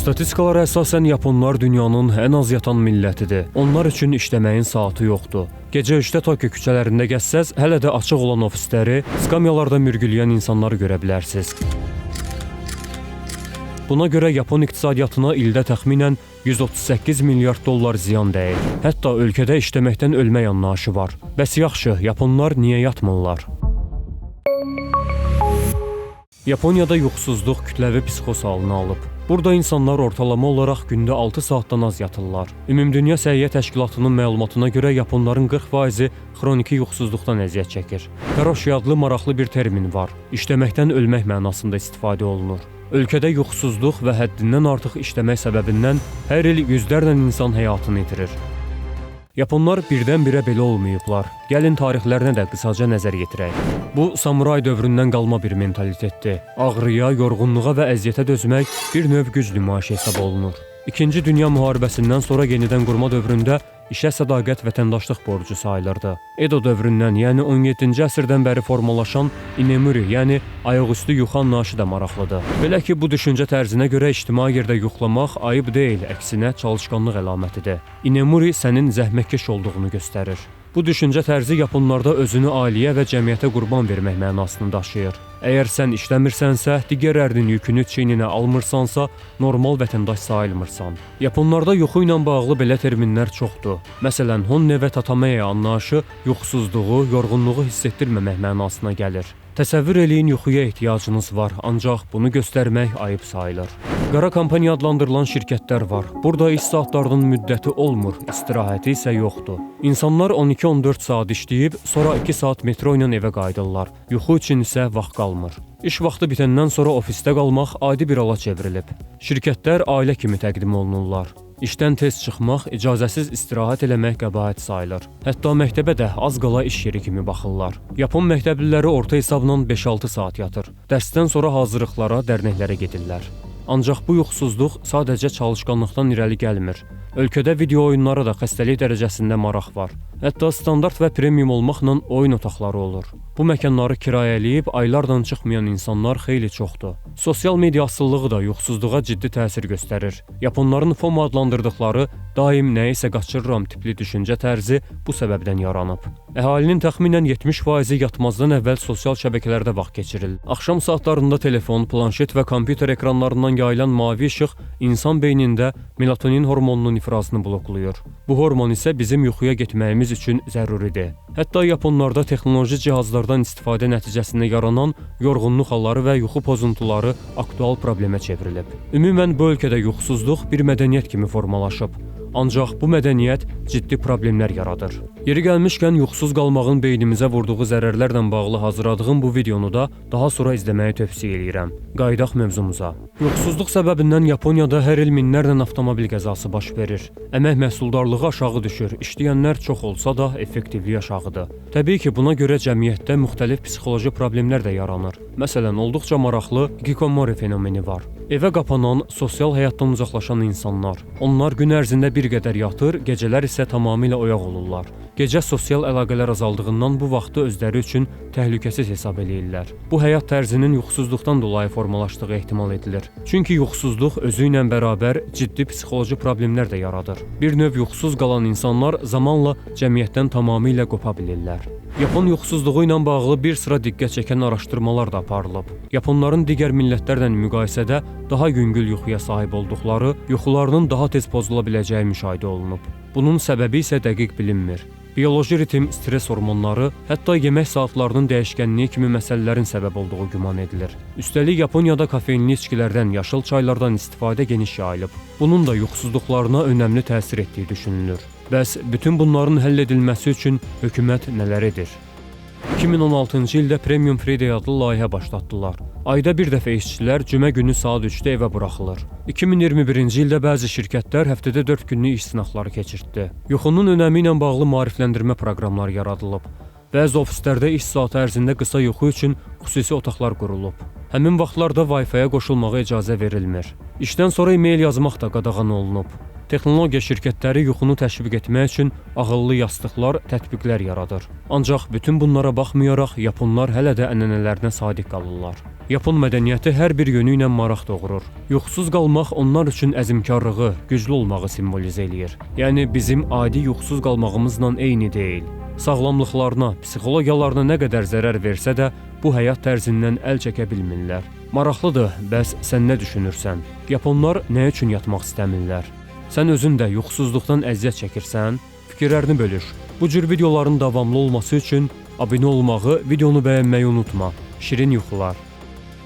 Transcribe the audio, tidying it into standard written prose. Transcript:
Statistikalara əsasən yaponlar dünyanın ən az yatan millətidir. Onlar üçün işləməyin saatı yoxdur. Gecə 3-də Tokyo küçələrində gəzsəz, hələ də açıq olan ofisləri, skamyalarda mürgüləyən insanları görə bilərsiniz. Buna görə Yapon iqtisadiyyatına ildə təxminən 138 milyard dollar ziyan dəyir. Hətta ölkədə işləməkdən ölmək anlayışı var. Bəs yaxşı, yaponlar niyə yatmırlar? Yaponiyada yuxusuzluq kütləvi psixoz halını alıb. Burada insanlar ortalama olaraq gündə 6 saatdan az yatırlar. Ümumdünya Səhiyyə Təşkilatının məlumatına görə yaponların 40%-i xroniki yuxusuzluqdan əziyyət çəkir. Karoshi adlı maraqlı bir termin var. İşləməkdən ölmək mənasında istifadə olunur. Ölkədə yuxusuzluq və həddindən artıq işləmək səbəbindən hər il yüzlərlə insan həyatını itirir. Yaponlar birdən-birə belə olmayıblar. Gəlin tarixlərinə də qısaca nəzər yetirək. Bu, samuray dövründən qalma bir mentalitetdir. Ağrıya, yorğunluğa və əziyyətə dözmək bir növ güc nümayişi hesab olunur. İkinci Dünya Müharibəsindən sonra yenidən qurma dövründə işə sədaqət vətəndaşlıq borcu sayılırdı. Edo dövründən, yəni 17-ci əsrdən bəri formalaşan inemuri, yəni ayaqüstü yuxu anlayışı da maraqlıdır. Belə ki, bu düşüncə tərzinə görə ictimai yerdə yuxlamaq ayıb deyil, əksinə çalışqanlıq əlamətidir. İnemuri sənin zəhmətkeş olduğunu göstərir. Bu düşüncə tərzi yaponlarda özünü ailəyə və cəmiyyətə qurban vermək mənasını daşıyır. Əgər sən işləmirsənsə, digərlərinin yükünü çiyninə almırsansa, normal vətəndaş sayılmırsan. Yaponlarda yuxu ilə bağlı belə terminlər çoxdur. Məsələn, honne və tatamiya anlayışı yuxusuzluğu, yorğunluğu hiss etdirməmək mənasına gəlir. Təsəvvür eləyin, yuxuya ehtiyacınız var, ancaq bunu göstərmək ayıb sayılır. Qara kampaniya adlandırılan şirkətlər var. Burada iş saatlarının müddəti olmur, istirahəti isə yoxdur. İnsanlar 12-14 saat işləyib, sonra 2 saat metro ilə evə qayıdırlar. Yuxu üçün isə vaxt qalmır. İş vaxtı bitəndən sonra ofisdə qalmaq adi bir hala çevrilib. Şirkətlər ailə kimi təqdim olunurlar. İşdən tez çıxmaq, icazəsiz istirahət eləmək qəbahət sayılır. Hətta məktəbə də az qala iş yeri kimi baxırlar. Yapon məktəbliləri orta hesabla 5-6 saat yatır. Dərsdən sonra hazırlıqlara, dərnəklərə gedirlər. Ancaq bu yuxusuzluq sadəcə çalışqanlıqdan irəli gəlmir. Ölkədə video oyunlara da xəstəlik dərəcəsində maraq var. Hətta standart və premium olmaqla oyun otaqları olur. Bu məkanları kirayələyib aylarla çıxmayan insanlar xeyli çoxdur. Sosial media asılılığı da yuxusuzluğa ciddi təsir göstərir. Yaponların FOMO adlandırdıqları daim nəyisə qaçırıram tipli düşüncə tərzi bu səbəbdən yaranıb. Əhalinin təxminən 70%-i yatmazdan əvvəl sosial şəbəkələrdə vaxt keçirir. Axşam saatlarında telefon, planşet və kompüter ekranlarından yayılan mavi işıq insan beynində melatonin hormonunun ifrazını bloklayır. Bu hormon isə bizim yuxuya getməyimiz üçün zəruridir. Hətta yaponlarda texnoloji cihazlardan istifadə nəticəsində yaranan yorğunluq halları və yuxu pozuntuları aktual problemə çevrilib. Ümumən bu ölkədə yuxusuzluq bir mədəniyyət kimi formalaşıb. Ancaq bu mədəniyyət ciddi problemlər yaradır. Yeri gəlmişkən yuxusuz qalmağın beynimizə vurduğu zərərlərlə bağlı hazırladığım bu videonu da daha sonra izləməyi tövsiyə eləyirəm. Qayıdaq mövzumuza. Yuxusuzluq səbəbindən Yaponiyada hər il minlərlə avtomobil qəzası baş verir. Əmək məhsuldarlığı aşağı düşür, işləyənlər çox olsa da effektivlik aşağıdır. Təbii ki, buna görə cəmiyyətdə müxtəlif psixoloji problemlər də yaranır. Məsələn, olduqca maraqlı hikikomori fenomeni var. Evə qapanan, sosial həyatdan uzaqlaşan insanlar. Onlar gün ərzində bir qədər yatır, gecələr isə tamamilə oyaq olurlar. Gecə sosial əlaqələr azaldığından bu vaxtı özləri üçün təhlükəsiz hesab eləyirlər. Bu həyat tərzinin yuxusuzluqdan dolayı formalaşdığı ehtimal edilir. Çünki yuxusuzluq özü ilə bərabər ciddi psixoloji problemlər də yaradır. Bir növ yuxusuz qalan insanlar zamanla cəmiyyətdən tamamilə qopa bilirlər. Yapon yuxusuzluğu ilə bağlı bir sıra diqqət çəkən araşdırmalar da aparılıb. Yaponların digər millətlərlə müqayisədə daha yüngül yuxuya sahib olduqları, yuxularının daha tez pozula biləcəyi müşahidə olunub. Bunun səbəbi isə dəqiq bilinmir. Bioloji ritm, stres hormonları, hətta yemək saatlarının dəyişkənliyi kimi məsələlərin səbəb olduğu güman edilir. Üstəlik, Yaponiyada kofeinli içkilərdən, yaşıl çaylardan istifadə geniş yayılıb. Bunun da yuxusuzluqlarına önəmli təsir etdiyi düşünülür. Bəs bütün bunların həll edilməsi üçün hökumət nələr edir? 2016-cı ildə Premium Friday adlı layihə başlatdılar. Ayda bir dəfə işçilər cümə günü saat 3-də evə buraxılır. 2021-ci ildə bəzi şirkətlər həftədə 4 günlük iş sınaqları keçirtdi. Yuxunun önəmi ilə bağlı maarifləndirmə proqramları yaradılıb. Bəzi ofislərdə iş saatı ərzində qısa yuxu üçün xüsusi otaqlar qurulub. Həmin vaxtlarda Wi-Fi-yə qoşulmağa icazə verilmir. İşdən sonra e-mail yazmaq da qadağan olunub. Texnologiya şirkətləri yuxunu təşviq etmək üçün ağıllı yastıqlar, tətbiqlər yaradır. Ancaq bütün bunlara baxmayaraq yaponlar hələ də ənənələrinə sadiq qalırlar. Yapon mədəniyyəti hər bir yönü ilə maraq doğurur. Yuxusuz qalmaq onlar üçün əzmkarlığı, güclü olmağı simvolizə eləyir. Yəni bizim adi yuxusuz qalmağımızla eyni deyil. Sağlamlıqlarına, psixologiyalarına nə qədər zərər versə də, bu həyat tərzindən əl çəkə bilmirlər. Maraqlıdır, bəs sən nə düşünürsən? Yaponlar nə üçün yatmaq istəmirlər? Sən özün də yuxusuzluqdan əziyyət çəkirsən? Fikirlərini bölüş. Bu cür videoların davamlı olması üçün abunə olmağı, videonu bəyənməyi unutma. Şirin yuxular.